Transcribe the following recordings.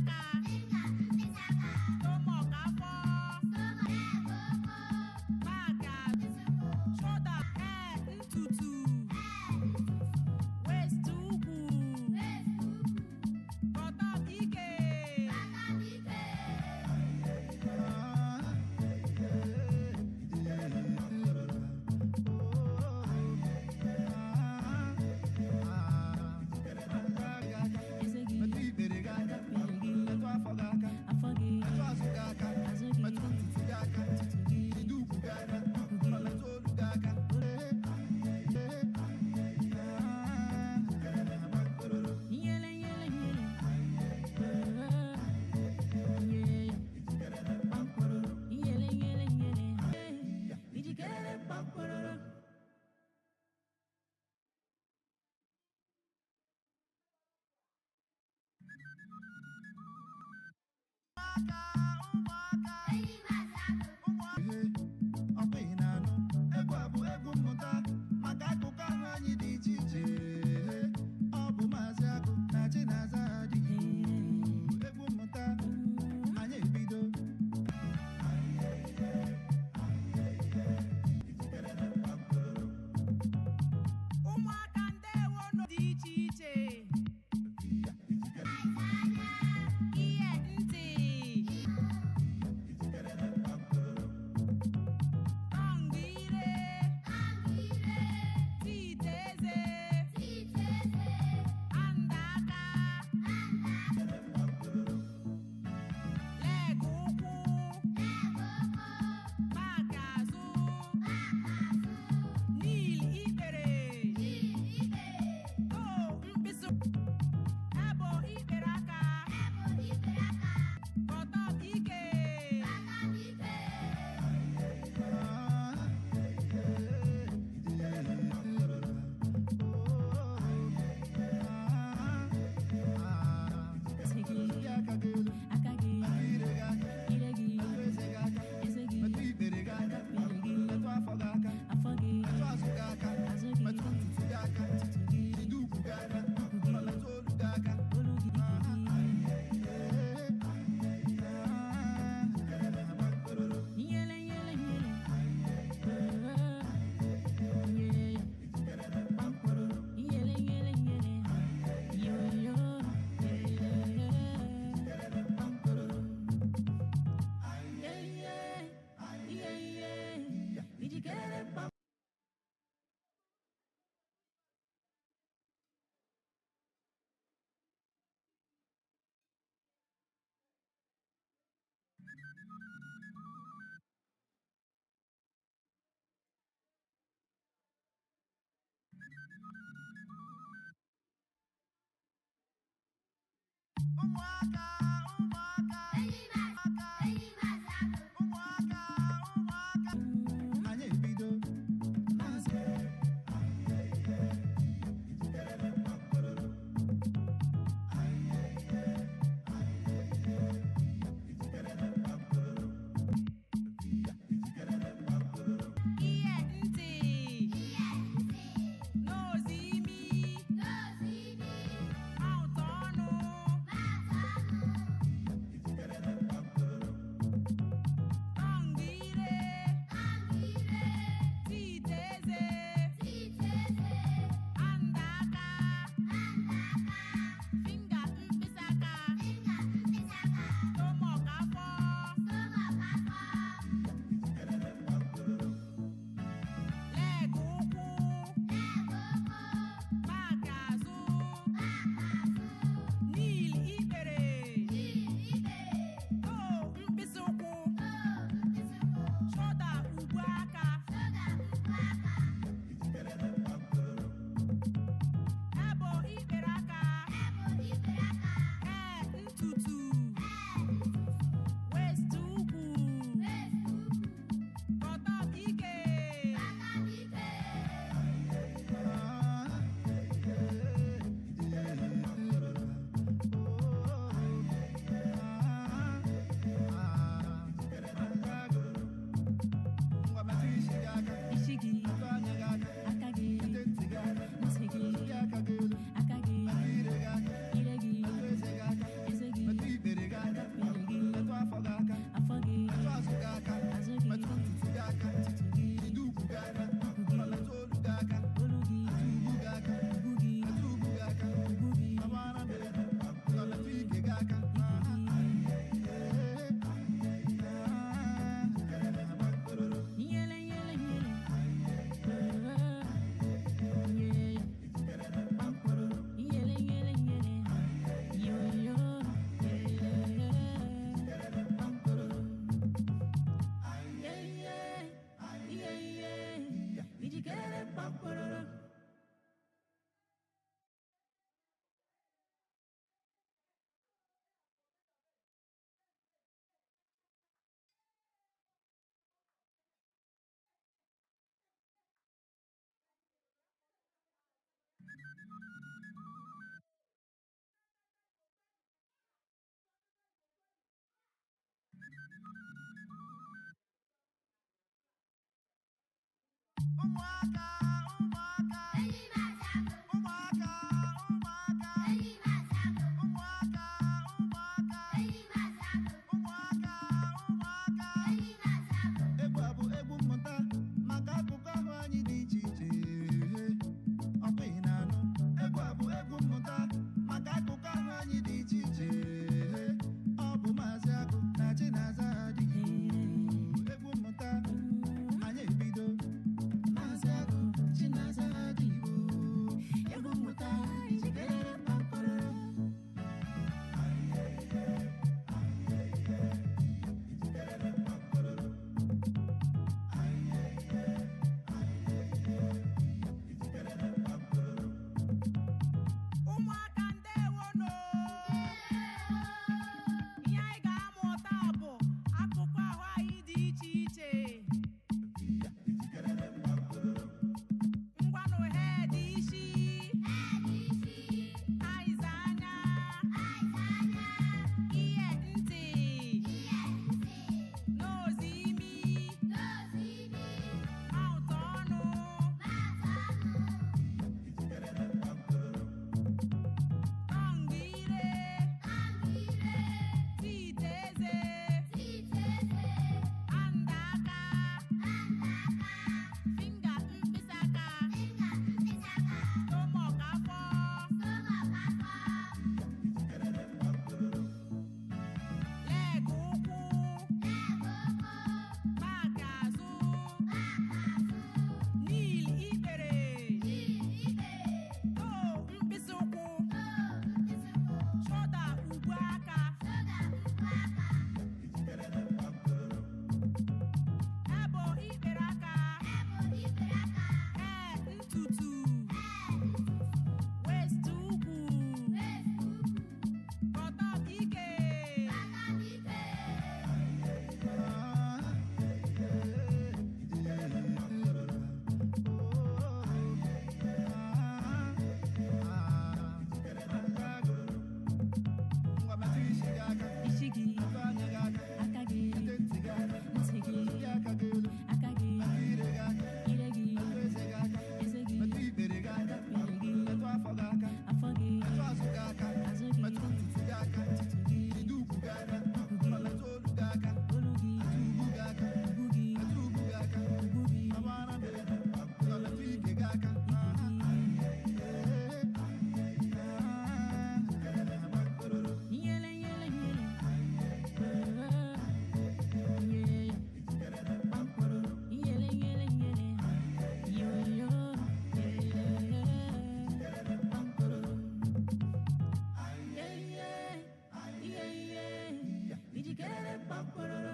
Aka. Stomach, afọ. Back, shoulder, hair, ntutu. Waist, ukwu. Bottom, ike. Eze gị. Metụ ikpere gị aka. Ikpere gị. Metụ afọ gị aka. Afọ gị. Metụ azụ gị aka. Azụ gị. Metụ ntutu gị aka. Ntutu gị. Jide ukwu gị aka. Ukwu gị. Metụ olu gị aka. Ee, ee, Nyele, nyele, nyele. Nyele. Nyele, nyele, nyele. Ijikere kpakpọrọrọ. Ihe ọkwa ị na-anụ egwu a bụ egwu mmụta maka akụkọ ahụ anyị dị iche iche. Ọ bụ Maazị Agụ na Chinaza adịghị egwu mmụta anyị ebido. Ụmụaka, ndewo nụ. Dị iche iche. Ihe, ntị. Tongue, ire. Teeth, eze. Hand, aka. Leg, ụkwụ. Back, azụ. Knee, ikpere. Toe, mkpịsị. Elbow, ikpere aka. Bottom, ike. Eze gị. Aka gị elu. Aka gị. Metụ ire gị aka. Ire gị. Metụ eze gị aka. Eze gị. Metụ ikpere gị aka. Ikpere gị. Metụ afọ gị aka. Afọ gị. Metụ azụ gị aka. Azụ gị. Metụ ntutu gị aka. Ntutu gị. Jide ukwu gị aka. Ukwu gị. Metụ olu gị aka. Olu gị. Ike gị. Nyele, nyele, nyele. Nyele. Nyele, nyele, nyele. Yo, yo. Yeah. Yeah, yeah. Yeah, yeah. Ijikere kpam. Ụmụaka, ụmụaka, ụmụaka, ụmụaka, anyị ebido. Maazị Ihe, ntị. Nose, imi. Mouth, ọnụ. Ụmụaka, ụmụaka, ụmụaka, ụmụaka, ụmụaka, ụmụaka, ụmụaka, ụmụaka. Egwu a bụ egwu mmụta maka akụkụ ahụ anyị dị iche iche. Ọkwa ị na-anụ? Egwu a bụ egwu mmụta maka akụkụ ahụ anyị dị iche iche. Ọ bụ Maazị Agụ na Chinaza adịghị. Egwu mmụta anyị ebido. Maazị Agụ, Chinaza adịghị. Egwu mmụta ijikere kpakpọrọ. Ụmụaka, ndewonụ. Ihe anyị ga-amụ taa bụ akụkụ ahụ anyị dị iche iche. Ngwanụ, head, isi; eyes, anya; ear, ntị; nose, imi; mouth, ọnụ; tongue, ire; teeth, eze; hand, aka; finger, mkpịsị aka; stomach, afọ; leg, ụkwụ; back, azụ; knee, ikpere; toe, mkpịsị ụkwụ; shoulder, ubu aka; elbow, ikpere aka; hair, ntutu; waist, ukwu; buttock, ike. Isi gị, aka gị, ntị gị, aka gị, ire gị, eze gị, ikpere gị, afọ gị, azụ gị, ntutu gị, ukwu gị, olu gị, ubu gị, ubu gị, ike gị. Nyele, nyele, nyele. Nyele. Nyele, nyele, nyele. Yo, yo, yeah. Yeah, yeah, yeah, yeah. Ijikere kpakpọrọ.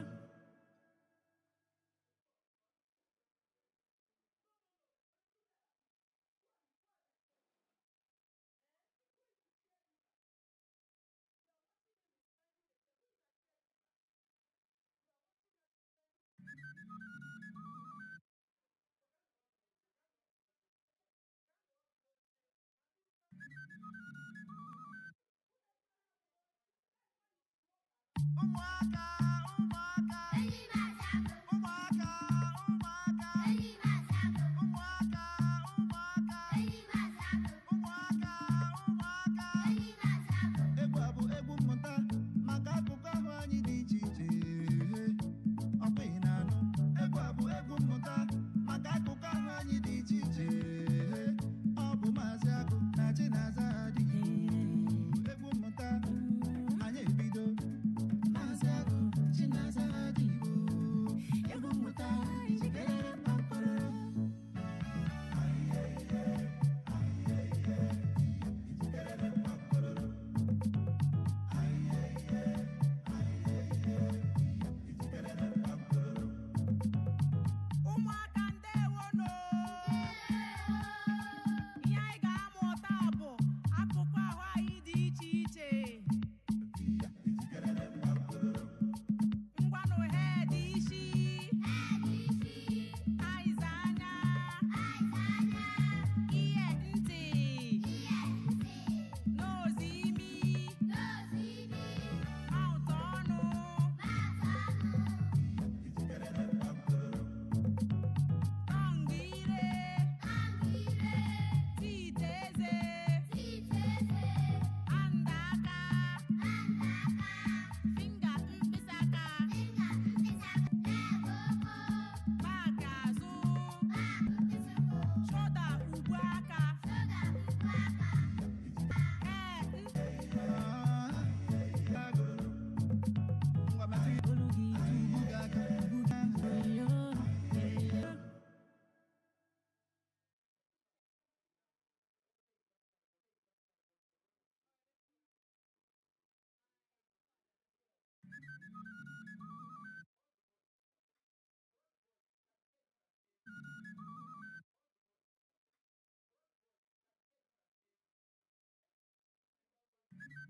Ụmụaka, ụmụaka, ụmụaka, ụmụaka, ụmụaka, ụmụaka, ụmụaka, ụmụaka. Egwu a bụ egwu mmụta maka akụkụ ahụ anyị dị iche iche. Ọkwa ị na-anụ? Egwu a bụ egwu mmụta maka akụkụ ahụ anyị dị iche iche. Ọ bụ Maazị Agụ na Chinaza adịghị. Egwu mmụta anyị ebido. Maazị Agụ.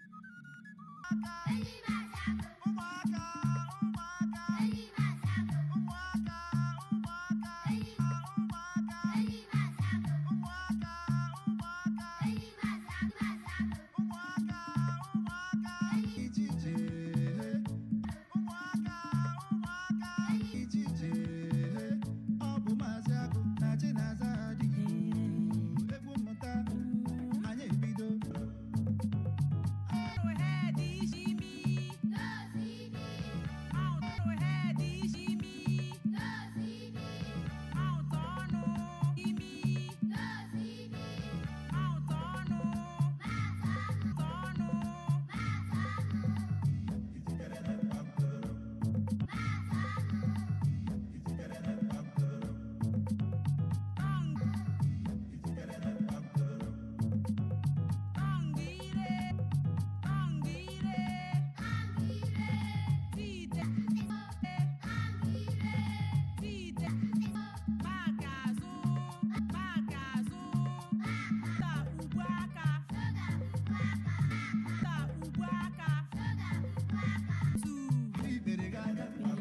Aka. Enyi Maazị Agụ.